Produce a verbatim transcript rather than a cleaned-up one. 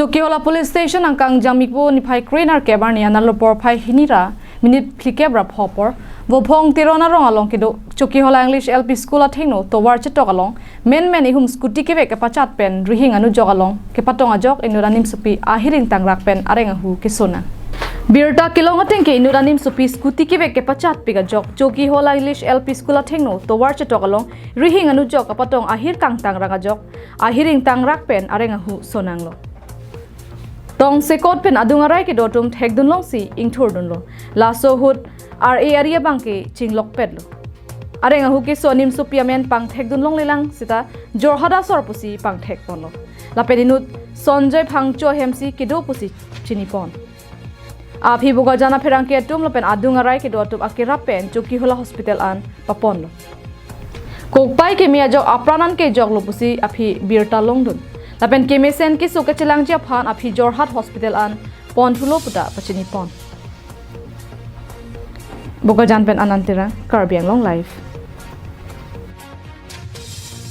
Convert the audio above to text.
Chokihola Police Station angkang Jangmikpo niphai kre-nerkep arni anarlo porphai hini ra minit phlikep ra pho apor Vophong Teron arong along kedo Chokihola English L P School athengno tovar chetok along menmen ihum scooty kevek kepachat pen rihing anujok along kepatong ajok inut animsopi ahir ingtangrak pen areng ahu kesonang. Birta kelong ateng ke inut animsopi scooty kevek kepachatpik ajok Chokihola English L P School athengno tovar chetok along rihing anujok kapatong ahir kangtangrang ajok ahir ingtangrak pen areng ahu sonanglo. Tongsekot pen adung arai kedo atum thekdun longsi ingthurdunlo. Laso ahut R A area abang ke chinglokpetlo. Areng ahu keso animsopi amen pangthekdun longlelang seta Jorhat asor pusi pangthekponlo. Lapen inut Sonjoy Phangcho ahemsi kedo pusi chinipon. Aphi Bokajan apherangke atum lapen adung arai kedo atum akerap pen Chokihola Hospital an paponlo. Kokpai keme ajok apran an kejoklo pusi aphi birta longdun. Lapen kemesen keso kechelangji aphan aphi Jorhat Hospital an ponthulo puta pachinipon. Bokajan pen Anand Terang, Karbi Anglong Live.